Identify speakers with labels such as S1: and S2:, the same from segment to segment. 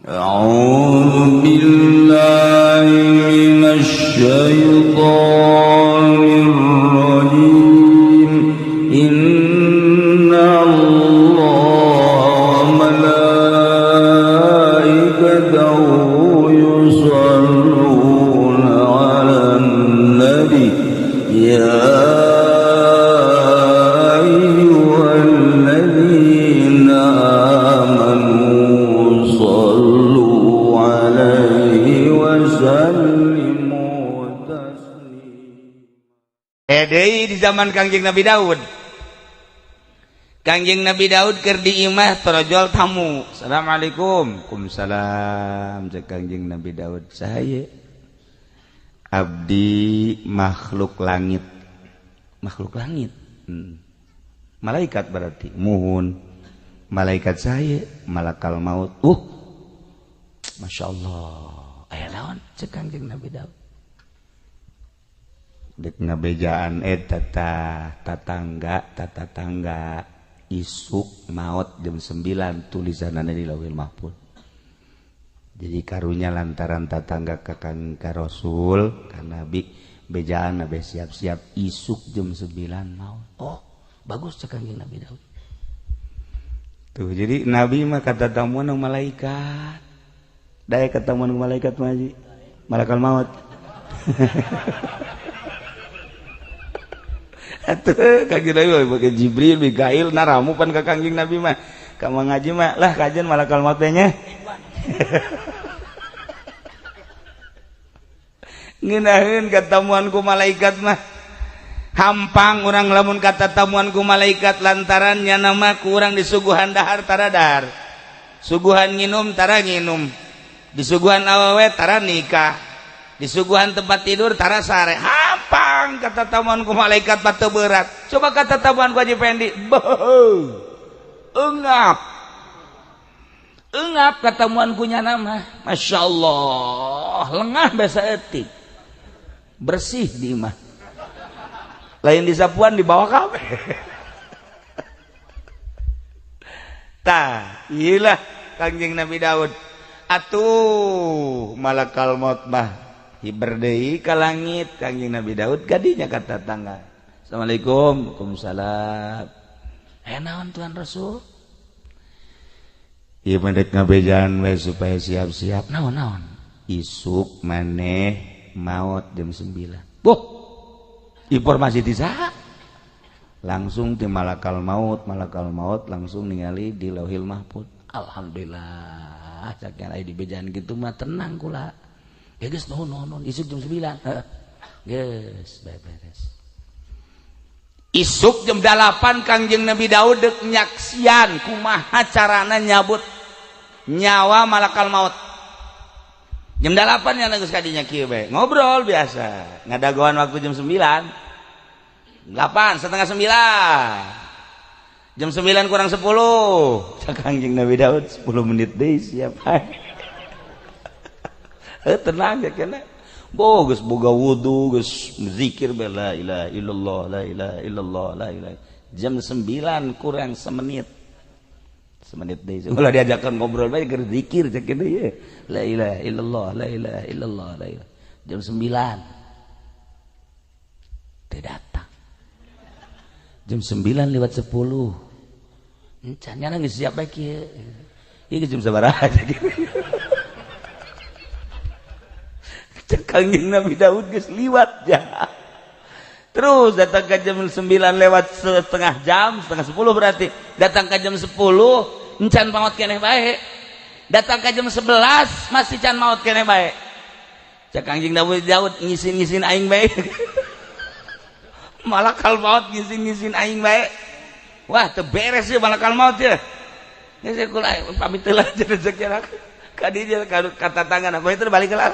S1: أعوذ بالله من الشيطان الرجيم. إن الله وملائكته يصلون على النبي يا أيها الذين آمنوا صلوا عليه وسلموا تسليما.
S2: Deui di zaman Kangjeng Nabi Daud. Kangjeng Nabi Daud keur di imah, torojol tamu. "Assalamualaikum." "Waalaikumsalam," cek Kangjeng Nabi Daud. "Saha?" "Abdi makhluk langit." "Makhluk langit?" "Malaikat berarti?" "Muhun." "Malaikat saya?" "Malakal maut." "Masya Allah, aya naon?" cek Kangjeng Nabi Daud. Dek ngabejaan eta tah tatangga, tatangga isuk maut jam 9, tulisanana di Lauhil Mahfud. Jadi karunya lantaran tatangga ka kang ka Rasul, ka Nabi, bejaan nabi siap-siap isuk jam 9 maut. "Oh, bagus," cek Kangjeng Nabi Daud. Tuh, jadi Nabi mah kata tamuan malaikat. Daya ketemuan malaikat mah haji. Malakal maut. Atuh Kangjeng Nabi pakai Jibril, Mikail, naramu pan ka Kangjeng Nabi mah. Ka ngaji mah lah kajian malakal maut nya. Ngeunaheun katamuan ku malaikat mah. Hampang urang lamun kata tamuan ku malaikat, lantaran nya nama ku urang disuguhan dahar tara dahar. Suguhan nginum tara nginum. Disuguhan awewe tara nikah. Disuguhan tempat tidur tara sare. Hampang kata tamuan ku malaikat batu berat. Coba kata tamuan ku Haji Pendi, beuh. Engap. Engap katamuan ku nyana mah. Masya Allah, lengah biasa etik. Bersih di imah. Lain disapuan dibawa kabeh. Tah, iyalah Kangjeng Nabi Daud. Atuh malakal maut mah hiber deui ka langit. Kangjeng Nabi Daud gadinya ka tatangga. "Assalamualaikum." "Waalaikumsalam." "Eh, naon Tuhan Rasul?" "Ieu mah dek ngabejaan we supaya siap-siap." "Naon-naon?" "Isuk maneh maut jam 9." Boh, informasi di saha? Langsung di malakal maut langsung ningali di Lauhil Mahfud. "Alhamdulillah, cak aya di bejaan gitu mah tenang kula. Ya geus, nuhun nuhun nuhun, isuk jam 9." Heeh. Geus beres. Isuk jam 8 Kangjeng Nabi Daud dek nyaksian kumaha carana nyabut nyawa malakal maut. Jam 8 nya geus kadinya kieu bae. Ngobrol biasa. Ngadagoan waktu jam 9. 8, setengah 9. Jam 9 kurang 10. Cak Kangjeng Nabi Daud 10 menit deui siap. Tenang ya kena. Boh geus boga wudu, geus zikir be la ilaha illallah, la ilaha illallah, la ilaha. Jam 9 kurang semenit. Semenit deui. Ulah diajakan ngobrol bae keur zikir cek kitu ye. La ilaha illallah, la ilaha illallah, la ilaha. Jam 9. Teu datang. Jam 9 lewat 10. Encan nya geus siap bae kieu. Ieu jam sabaraha kieu. Cek Kangjeng Nabi Daud geus liwat ya. Terus datang ke jam 9 lewat setengah jam, setengah 10 berarti. Datang ke jam 10, encan maot keneh bae. Datang ke jam 11 masih can maot keneh bae. Cek Kangjeng Nabi Daud ngisin-ngisin aing bae. Malakal maut ngisin-ngisin aing bae. Wah, teu beres ya malakal maut ya. Geus kula pamit heula rezeki. Ka dieu kata tangan apa itu balik heula.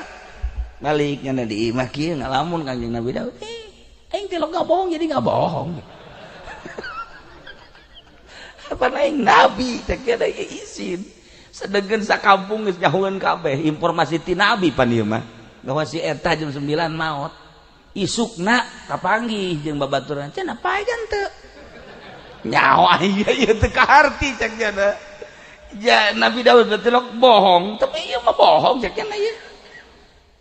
S2: Baliknya di imah kieu ngalamun Kangjeng Nabi Daud. Aing teh nggak bohong jadi nggak bohong. Apa aing nabi cek ada izin. Sedengkeun sakampung geus nyahueun kabeh informasi ti nabi pan ieu mah. Bahwa si eta jam 9 maot. Isukna kapanggih jeung babaturan. Cenah paegan teu. Nyawa ieu teu kaharti cek nya. Ya Nabi Daud betul bohong, tapi ieu mah bohong cek nya ieu.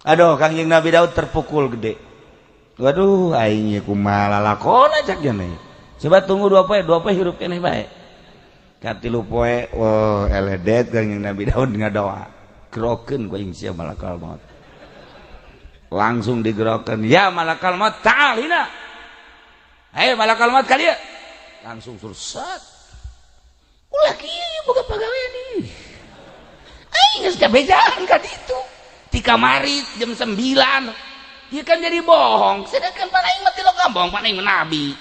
S2: Aduh, Kangjeng Nabi Daud terpukul gede. Waduh, aing kumaha lalakona cek nya. Coba tunggu dua poe hirup keneh bae. Katilu poe, wah eledet Kangjeng Nabi Daud ngadoa. Gerokeun ku aing sia malakal maut. Langsung digerokeun, ya malakal maut ta'al hina. Ayo malakal maut ka dieu. Langsung surset. Ulah kieu boga pagawean ieu. Aing geus kabejaan ka ditu. Ti kamari jam 9. Ieu kan jadi bohong. Sedangkan pan aing mah tilok bohong, pan aing nabi.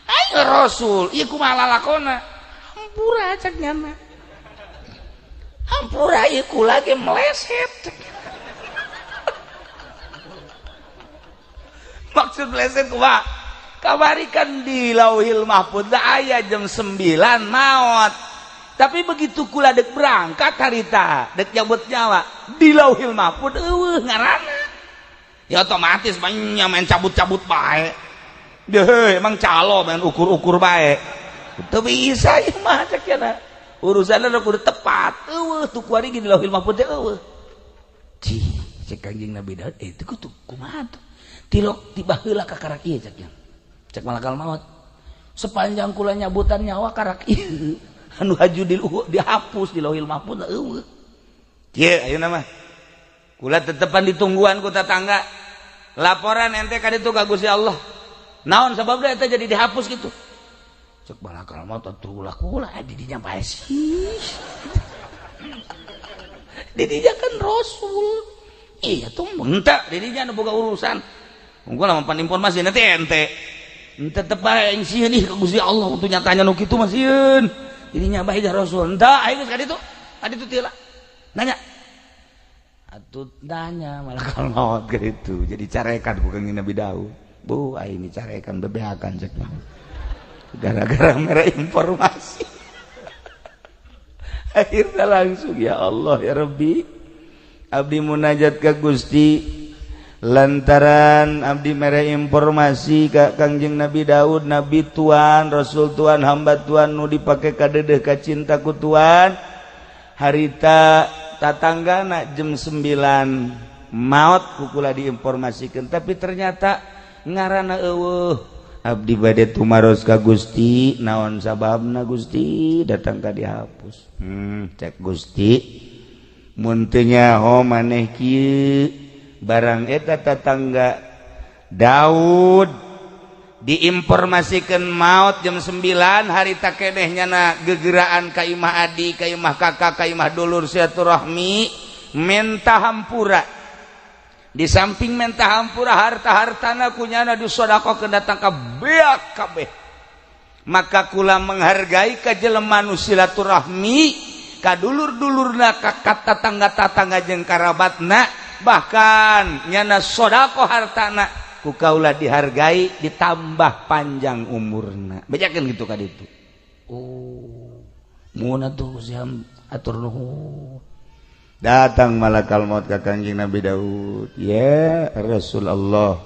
S2: Aing rasul, ieu kumaha lalakona? Hampura cek nyana. Hampura ieu kula ge meleset. Maksud meleset kumaha? Kamari kan di Lauhil Mahfuz aya jam 9 maot. Tapi begitu kula dek berangkat harita, dek nyabut nyawa di Lauhil Mahfuz eueuh ngaranna. Ya otomatis banyak main cabut-cabut bae. Deh, emang calo main ukur-ukur bae. Teu bisa ieu mah cek cenah. Urusanna kudu tepat. Eueuh tu kuari di Lauhil Mahfuz teh eueuh. Cih, cek Kangjeng Nabi Daud itu kudu kumaha tuh. Tilok tiba heula ka karak ieu cek nya. Cek malakal maut. Sepanjang kula nyabutan nyawa karak ieu. Anu haju dihapus di Lauhil Mahfuz eueuh. Kieu ayeuna mah. Kula tetepan ditungguan ku tetangga. Laporan ente ka ditu ka Gusti Allah. Naon sababna eta jadi dihapus gitu? Cek malakal maut atuh ulah kula di dinya bae sih. Di dinya kan rasul. Iya tuh henteu di dinya nu boga urusan. Unggul mampan informasi nanti ente. Ente tetep bae aing sieun ih ka Gusti Allah untuk nyatanya nu kitu mah sieun. Dirinya bae dah Rasul. Henteu aing geus ka ditu. Ka ditu teh lah. Nanya. Atuh nanya malakal maut ka ditu. Jadi carekan ku Kangjeng Nabi Daud. Bu, aing ini carekan bebeakan cek. Gara-gara mere informasi. Akhirnya langsung ya Allah ya Rabbi. Abdi munajat ka Gusti lantaran abdi mere informasi ka Kangjeng Nabi Daud, Nabi Tuhan, Rasul Tuhan, hamba Tuhan nu dipake kadedeh ka cinta ku Tuhan. Harita tatanggana jam 9 maot kukula diinformasikeun, tapi ternyata ngaranna eueuh. Abdi bade tumaros ka Gusti, naon sababna Gusti datang ka dihapus. Cek Gusti mun teu nyaho maneh kieu barang eta tetangga Daud diinformasikan maut jam 9 harita keneh nyana gegeraan ka imah adi ka imah kakak ka imah dulur silaturahmi menta hampura. Di samping menta hampura harta-hartana kunyana disodakohkeun datang ka beak kabeh. Maka kula menghargai ka jelema nu silaturahmi ka dulur-dulurna ka tetangga-tetangga jeung karabatna, bahkan nyana sodako hartana ku kaula dihargai ditambah panjang umurna. Bejakeun gitu ka ditu. Oh, mun atuh siam atur nuhun. Datang malakal maut ka Kangjeng Nabi Daud. Ya Rasulullah,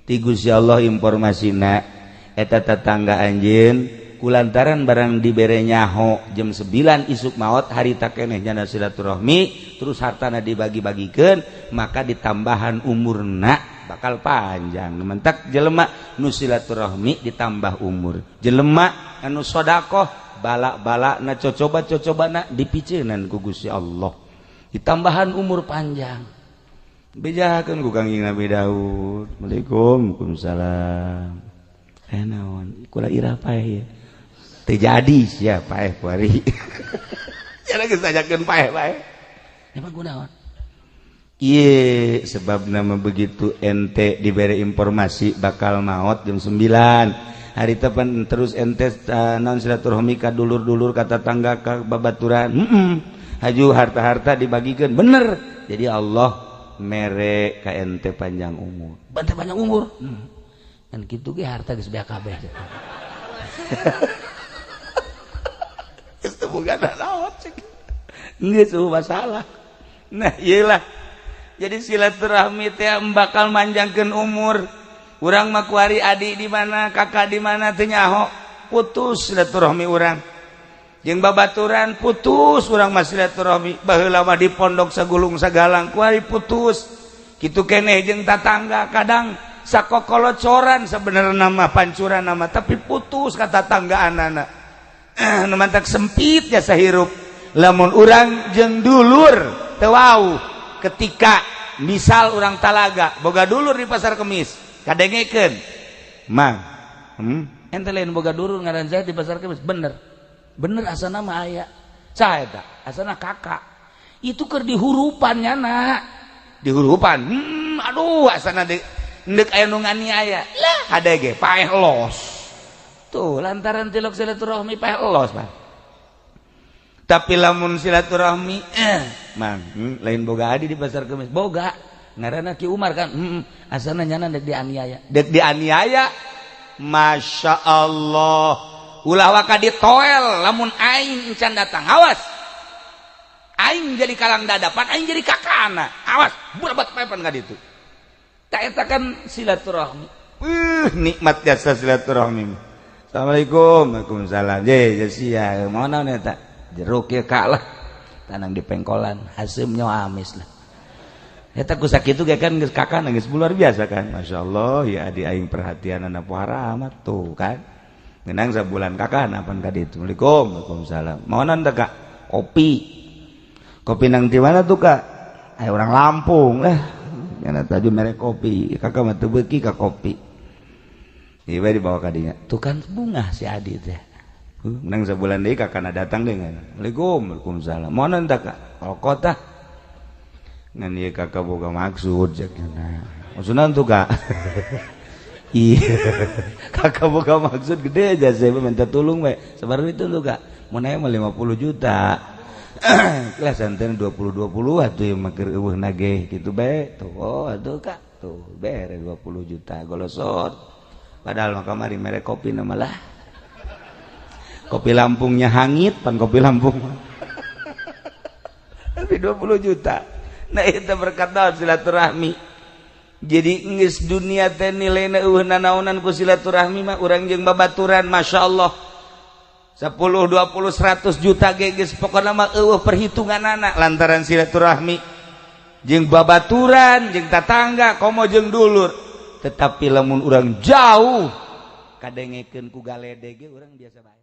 S2: Ti Gusti Allah informasina eta tetangga anjeun kulantaran barang dibere nyaho jam 9 isuk maot harita keneh nyana silaturahmi terus hartana dibagi-bagikeun maka ditambahan umurna bakal panjang. Mentak jelema nu silaturahmi ditambah umur, jelema anu sodakoh balak-balak na cocoba-cocobana dipiceunan ku Gusti Allah ditambahan umur panjang. Bejakeun ku Kangjeng Nabi Daud. Assalamualaikum. Waalaikumsalam. Naon kula irah paeh ya. Teu jadi sia paeh kuari. Cenah geus tanyakeun paeh paeh. Emang kunaon? Ieu sebabna mah begitu ente dibere informasi bakal maot jam 9. Hari tepan terus ente naon silaturahmi ka dulur-dulur ka tetangga ka babaturan. Haju harta-harta dibagikeun bener. Jadi Allah mere ka ente panjang umur. Bante panjang umur. Kan kitu ge harta geus beak kabeh. Geus teu boga naon cek. Geus masalah. Nah, ieu lah. Jadi silaturahmi teh bakal manjangkeun umur. Urang mah kuari adi di mana, kakak di mana teu nyaho, putus silaturahmi urang. Jeung babaturan putus urang mah silaturahmi. Baheula mah di pondok sagulung sagalang, kuari putus. Kitu keneh jeung tatangga, kadang sakokolocoran sebenarnya nama pancuran nama, tapi putus ka tatanggaanana. Nu mantak sempit jasa hirup. Lamun urang jeung dulur teu wau, ketika misal urang talaga boga dulur di Pasar Kemis, kadengekeun, "Mang, ente lain boga dulur ngaran saya di Pasar Kemis?" "Bener bener, asana mah aya." "Saha eta?" "Asana kakak." Itu keur dihurupan nyana, dihurupan. Aduh, asana di ndek aya nu nganiaya lah, hade ge paeh los tuh lantaran tilok silaturahmi, paeh los, Pak. Tapi lamun silaturahmi, "Mang, lain boga adi di Pasar Kemis?" "Boga, ngaranna Ki Umar kan." Asana nyana dek dianiaya, dek dianiaya. Masya Allah, ulah waka ditoel. Lamun aing encan datang, awas aing jadi kalang dadapan, aing jadi kakana, awas burabat paepan ka ditu. Tak, eta kan silaturahmi. Nikmat jasa silaturahmi. "Assalamualaikum." "Waalaikumsalam." "Je, sia mau naon eta?" "Jeruk ya, Kak." Lah, tanang di pengkolan haseum nyawa amis lah. Eta ku sakitu ge kan geus kakana geus luar biasa kan. Masya Allah ya, adi aing perhatian anak pohara amat tuh kan. Ngenang sabulan kakana pan ka ditu. "Assalamualaikum." "Waalaikumsalam." "Mau naon teh, Kak?" "Kopi." "Kopi nang di mana tuh, Kak?" "Ayo orang Lampung lah. Nyana taju merek kopi. Kakak mah teu beuki ka kopi." Ieu bae dibawa ka dinya. Tuh kan bunga si Adi teh. Menang sebulan deui kakana datang deui. "Assalamualaikum." "Waalaikumsalam." "Mau naon teh, Kak?" "Rokok tah." "Ngan ieu kakak boga maksud," cek. "Maksudna tuh, Kak?" "Iya, kakak boga maksud gede aja, saya minta tolong we. Sabar itu tuh, Kak. Mau nanya mah 50 juta. Lah, santen 20 20 atuh ieu mah keur eueuh nageh kitu bae." "Tuh, oh atuh, Kak." Tuh, bere 20 juta golosot. Padahal mah kamari mere kopi nama lah. Kopi Lampungnya hangit pan kopi Lampung. Tapi 20 juta. Nah, itu berkat naon? Silaturahmi. Jadi geus dunia teh nilaina eueuh nanaonan ku silaturahmi mah. Urang jeung babaturan, Masya Allah, 10 20 100 juta ge geus pokona mah eueuh perhitunganana lantaran silaturahmi jeung babaturan, jeung tatangga, komo jeung dulur. Tetapi lamun urang jauh, kadengekeun ku galede ge urang biasa bae.